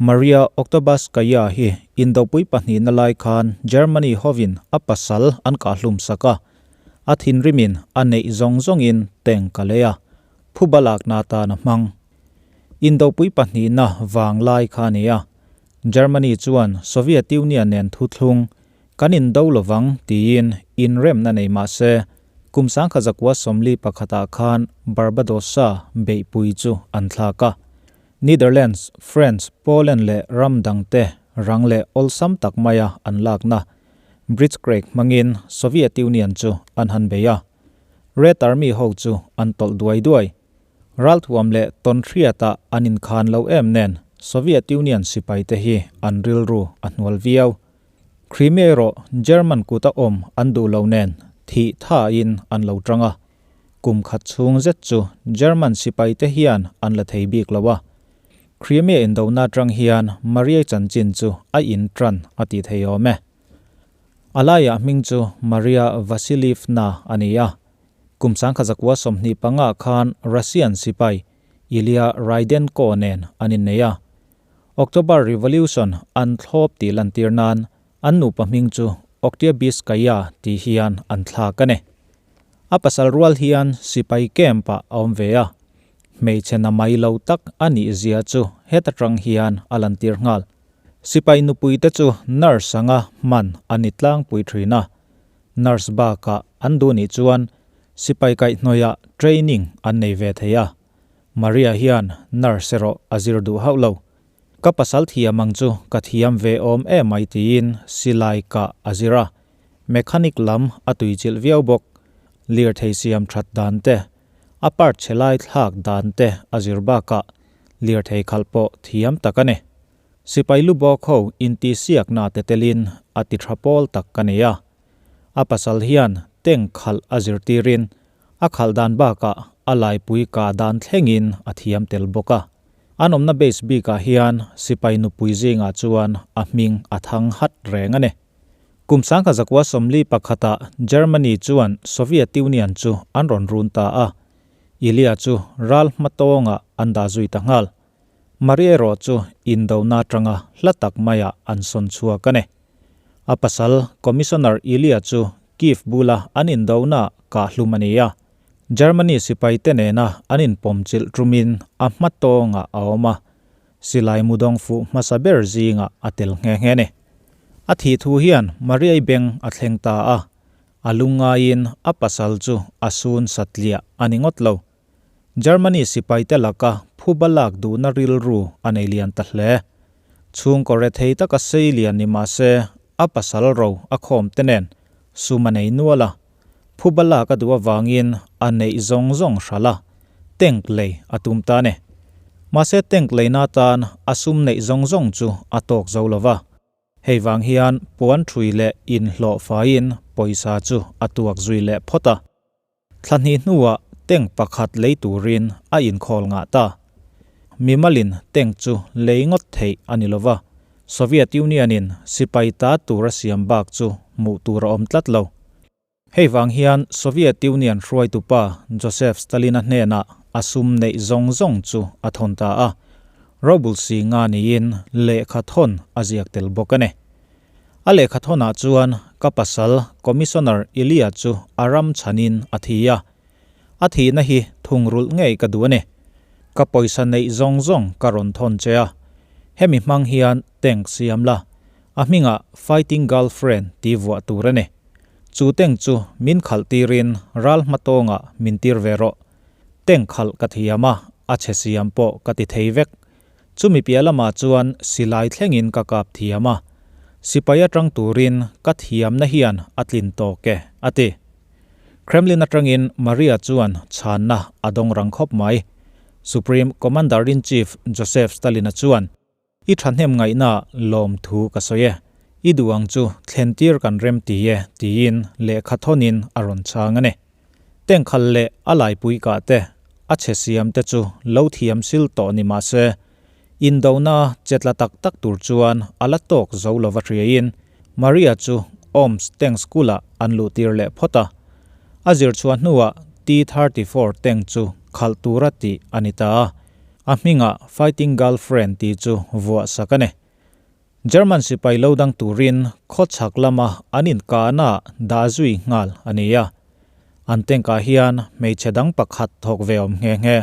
Maria Oktobaskaya hi Indopui pahnihna lai khan Germany hovin a pasal an kahhlum sak a, a thinrimin a neih zawng zawngin tank a lei a, phuba lakna atan a hmang. Indopui pahnihna vang lai kha a ni a, Germany chuan Soviet Union nen thuthlung kan indo lovang tiin inremna nei mah se, kum 1941 ah khan Barbadosa beihpui chu an thlak a. Netherlands, France, Poland leh ram dangte rang leh awlsam tak maia an lakna Blitzkrieg hmangin Soviet Union chu an han bei a. Red Army ho chu an tawlh duai duai. Ralthuam leh tawnhriatah an inkhan lo em nen Soviet Union sipaite hi an rilru a hnual viau. Crimea erawh German kuta awm an duh lo nen thih thain an lo tang a. Kum khat chhung zet chu German sipaite hian an la thei bik lo a. Crimea indona atang hian Maria chanchin chu a in tan a tih thei awm e. A laiah hming chu Maria Vasilivna a ni a. Kum 1925 khan Russian sipai Ilya Raidenko nen an innei a. October Revolution an thlawp tih lantir nan an nupa hming chu Oktyabrskaya tih hian an thlak a ni. A pasal rual hian sipai camp-ah a awm ve a, hmeichhe na mai lo tak a nih zia chu heta tang hian a lantir nghal. Sipai nupuite chu nurse anga hman a ni tlangpui thin a, nurse bakah an duh nih chuan sipai kaihhnawihah training an nei ve thei a, Maria hian nurse erawh a zir duh hauh lo. Ka pasal thiam ang chu ka thiam ve awm emai tiin silai kah a zir a, mechanic lam a tuichilh viau bawk. Lirthei siam that dan te, a part chhe lai thlak dan te a zir bakah lirthei khalh pawh thiam tak a ni. Sipai lu bawk ho intihsiakna te telin a ti tha pawl tak ka ni a. A pasal hian tank khalh a zirtirin a khalh dan bakah a laipui kah dan thlengin a thiam tel bawk a. An awmna base bikah hian sipai nupui zingah chuan a hming a thang hat reng a ni. Kum 1941-ah Germany chuan Soviet Union chu an rawn run ta a, Ilya chu ral hmatawngah an dah zui ta nghal. Maria erawh chu indona atanga hla tak maiah an sawn chhuak a ni. A pasal Commissioner Ilya chu Kyiv bula an indona kahhlum a ni a. Germany sipaite nena an inpawmchilh tumin a hma tawngah a awm a, silai mudawng fuh hmasa ber zingah a tel nghe nghe ni. A thih thu hian Mariai beng a thleng ta a, a lungngaiin a pasal chu a sun satliah a ni ngawt lo. Germany sipaite laka phuba lak duhna rilru a nei lian ta hle. Chhungkaw rethei taka sei lian ni mah se a pasal ro a khawm te nen sum a nei nual a, Phuba lak a duh avangin a neih zawng zawng hralh a, tank lei a tum ta a ni. Mahse tank leina atan a sum neih zawng zawng chu a tawk zo lo va. Hei vang hian puan ṭhui leh inhlawh faiin pawisa chu a tuak zui leh phawt a. Thla hnih hnuah tank pakhat lei turin a inkhawl ngah ta. Mimalin tank chu lei ngawt theih a ni lo va, Soviet Union-in sipai ta tur a siam bak chu hmuh tur a awm tlat lo. Hei vang hian Soviet Union hruaitupa Joseph Stalin-a hnenah a sum neih zawng zawng chu a thawn ta a, Ruble si nga niin lehkha thawn a ziak tel bawk a ni. A lehkha thawnah chuan ka pasal Commissioner Ilya chu a ram chhanin a thi a, A thihna hi thungrulh ngei ka duh a ni. Ka pawisa neih zawng zawng ka rawn thawn che a. Hemi hmang hian tank siam la, a hmingah Fighting Girlfriend tih vuah tur a ni. Chu tank chu min khalh tirin ral hma tawngah min tir ve rawh. Tank khalh ka thiam a, a chhe siam pawh ka ti thei vek. Chumi piah lamah chuan silai thlengin ka kap thiam a, sipai atang turin ka thiamna hian a tlin tawk e, a ti. Kremlin atangin Maria chuan chhanna a dawng rang khawp mai. Supreme Commander-in-Chief Joseph Stalin-a chuan, I thahnem ngaihna lawm thu ka sawi e. I duh ang chu thlentir kan rem ti e, tiin lehkha thawnin a rawn chhang a ni. Tengkhal leh a laipui kah te, a chhe siam te chu lo thiam sil tawh ni mah se, indona che tla tak tak tur chuan a la tawk zo lova hriaiin Maria chu Omsk Tank School-ah an luhtir leh phawt a. A zir chhuah hnuah T-34 tank chu khalh tura tih a ni ta a. A hmingah Fighting Girlfriend tih chu vuah sak a ni. German sipai lo dang turin khawchhak lama an inkahnaah dah zui nghal a ni a. An tank-ah hian hmeichhe dang pakhat thawk ve awm nghe nghe.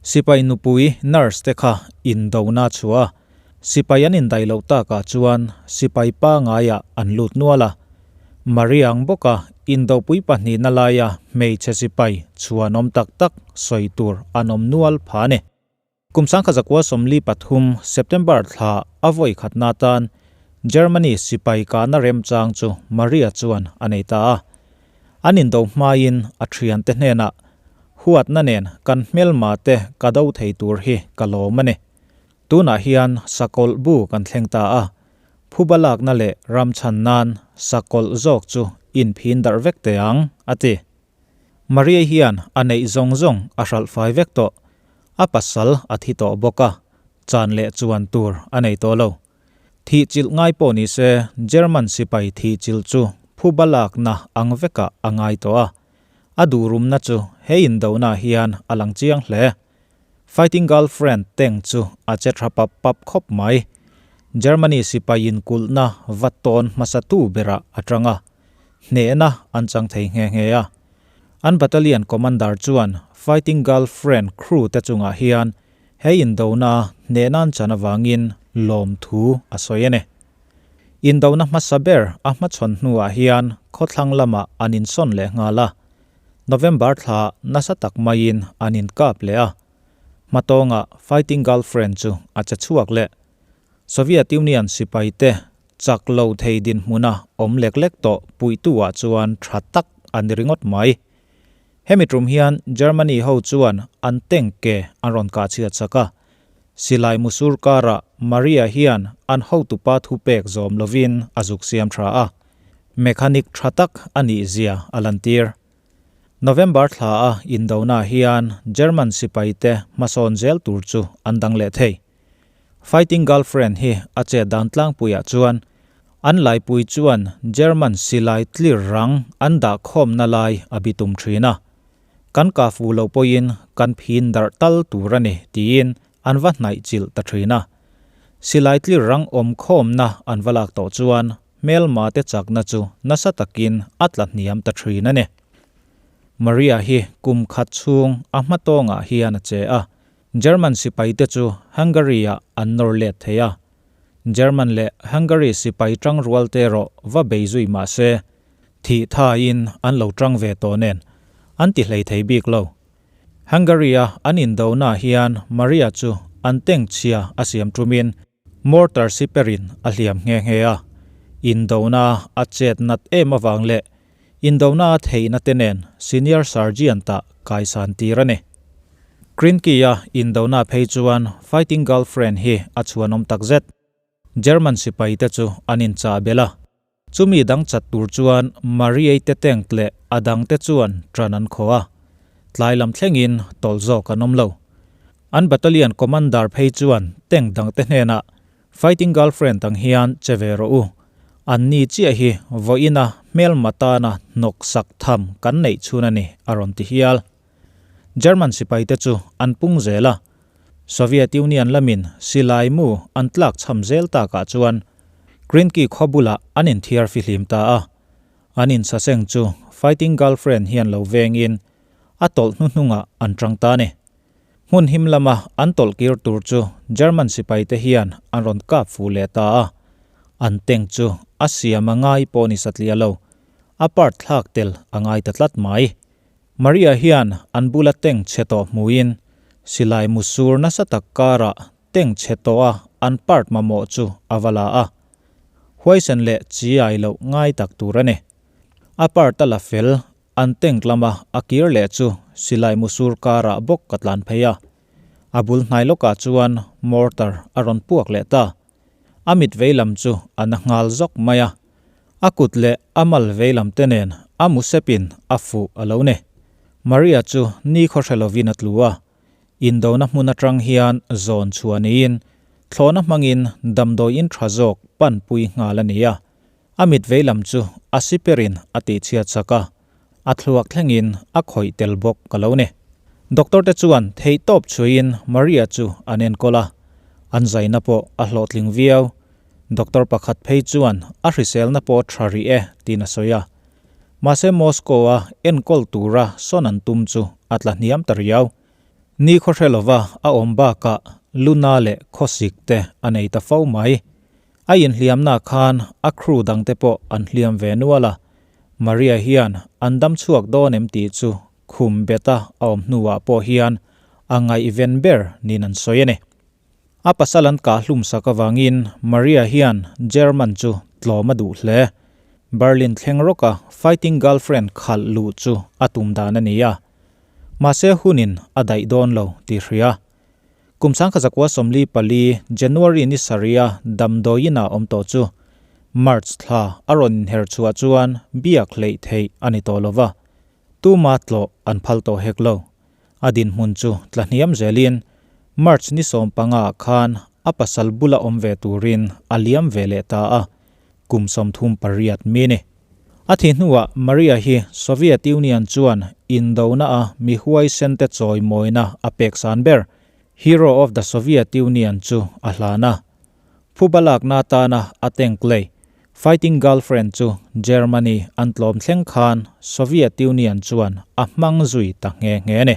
Sipai nupui nurse te kha indona chhuah a, sipai an indaih loh takah chuan sipai pangaiah an lut nual a. Maria ang bawka indopui pahnihna laia hmeichhe sipai chhuanawm tak tak sawi tur an awm nual pha a ni. Kum 1943 September thla a vawi khatna atan Germany sipai kahna remchang chu Maria chuan a nei ta a. An indo hmain a thiante hnenah, Huatna nen kan hmelma te ka do thei tur hi ka lawm a ni. Tunah hian sakawlh bu kan thleng ta a, phuba lakna leh ramchhan nan sakawlh zawk chu inphin darh vek teh ang, a ti. Maria hian a neih zawng zawng a hralh fai vek tawh. A pasal a thi tawh bawk a, chan leh chuan tur a nei tawh lo. Thih chilh ngai pawh ni se German sipai thih chilh chu phuba lakna ang vekah a ngai tawh a. A duhrumna chu he indonaah hian a lang chiang hle. Fighting Girlfriend tank chu a che tha pap pap khawp mai. Germany sipai inkulhna va tawn hmasatu berah a tang a. Hnehna an chang thei nghe nghe a. An battalion commander chuan Fighting Girlfriend crew te chungah hian he indona hnehna an chan avangin lawmthu a sawi a ni. Indona hmasa ber a hmachhawn hnuah hian khawthlang lamah an insawn leh nghal a. November thla nasa tak maiin an inkap leh a. Hmatawngah Fighting Girlfriend chu a che chhuak leh. Soviet Union sipaite Chak lo thei dinhmuna awm lek lek tawh puihtu-ah chuan tha tak a ni ringawt mai. Hemi tum hian Germany ho chuan an tank ke an rawn kah chhiat sak a. Silai musur karah Maria hian an hotupa thupek zawm lovin a zuk siam tha a. Mechanic tha tak a nih zia a lantir. November thla a indona hian German sipaite hmasawn zel tur chu an dang leh thei. Fighting Girlfriend hi a chet dan tlangpuiah chuan an laipui chuan German silai tlir rang an dah khawmna lai a bitum thin a. Kan kah fuh loh pawhin kan phin darh tal tur a ni tiin an va hnaih chilh ta thin a. Silai tlir rang awm khawmna an va lak tawh chuan hmelma te chakna chu nasa takin a tla hniam ta thin a ni. Maria hi kum khat chhung a hmatawngah hian a che a. German sipaite chu Hungary-ah an nawr let thei a. German leh Hungary sipai tangrualte erawh va bei zui mah se, thih thain an lo tang ve tawh nen an ti hlei thei bik lo. Hungary-a an indonaah hian Maria chu an tank chhia a siam tumin mortar siperin a hliam nghe nghe a. Indona a chet nat em avang leh Indona a theihna te nen Senior Sergeant-ah kaisan tir a ni. Krinky-a indona phei chuan Fighting Girlfriend hi a chhuanawm takzet. German sipaite chu an inchah belh a. Chumi dang chat tur chuan Marie te tank leh a dangte chuan ṭan an khaw a. Tlai lam thlengin tawlh zawk an awm lo. An battalion commander phei chuan tank dangte hnenah Fighting Girlfriend ang hian che ve rawh u. An ni chiah hi vawiina hmelma tana hnawk sak tham kan neih chhun a ni, a rawn ti hial. German sipaite chu an pung zel a. Soviet Union lamin silai mu an tlak chham zel takah chuan Krynki khaw bulah an inthiar fihlim ta a. An insaseng chu Fighting Girlfriend hian lo vengin a tawlh hnuhnungah an tang ta a ni. Hmun him lama an tawlh kir tur chu German sipaite hian an rawn kap fuh leh ta a. An tank chu a siam a ngai pawh ni satliah lo, a part thlak tel a ngai ta tlat mai. Maria hian an bula tank chhe tawh hmuin silai musur nasa tak karah tank chhe tawha an part mamawh chu a va la a. Huaisen leh chi ai loh ngai tak tur a ni. A part a la fel An tank lama a kir leh chu silai musur karah bawk ka tlan phei a. A bul hnai lawkah chuan mortar a rawn puak leh ta. A mit vei lam chu a na nghal zawk mai a. A kut leh a mal vei lam te nen a mu sepin a fuh a lo ni. Maria chu ni khaw hre lovin a tlu a. Indona hmun atang hian zawn chhuah niin thlawhna hmangin damdawiin tha zawk panpui nghal a ni a. A mit vei lam chu a siperin a tihchhiat sak a, a thluak thlengin a khawih tel bawk ka lo ni. Doctor te chuan theihtawp chhuiin Maria chu an enkawl a, an zaina pawh a hlawhtling viau. Doctor pakhat phei chuan a hriselna pawh tha rih e tiin a sawi a. Mahse Moscow-a enkawl tura sawn an tum chu a tla hniam ta riau. Ni khaw hre lova a awm bakah Luna leh khawsik te a nei ta fo mai. A inhliamna khan a crew dangte pawh an hliam ve nual a, Maria hian an dam chhuak dawn em tih chu khum beta a awm hnuah pawh hian a ngaihven ber niin an sawi a ni. A pasal an kah hlum sak avangin Maria hian German chu tlawm a duh hle. Berlin thleng rawka fighting girlfriend khalh luh chu a tum dan a ni a. Mahse hunin a daih dawn lo tih hria. Kum sangkhazakua 44 January ni sarih-a damdawiin ah awm tawh chu March thla a rawn inher chhuah chuan biak hleih theih a ni tawh lova, tuma tlawh an phal tawh hek lo. A dinhmun chu tla hniam zelin March ni 15 ah khan a pasal bula awm ve turin a liam ve leh ta a, kum 38 mi ni. A thih hnuah Maria hi Soviet Union chuan indona a mi huaisen te chawimawina a pek san ber, Hero of the Soviet Union chu a hlan a. Phuba lakna atana a tank lei, Fighting Girlfriend chu Germany an tlawm thleng khan Soviet Union chuan a hmang zui ta nghe nghe a ni.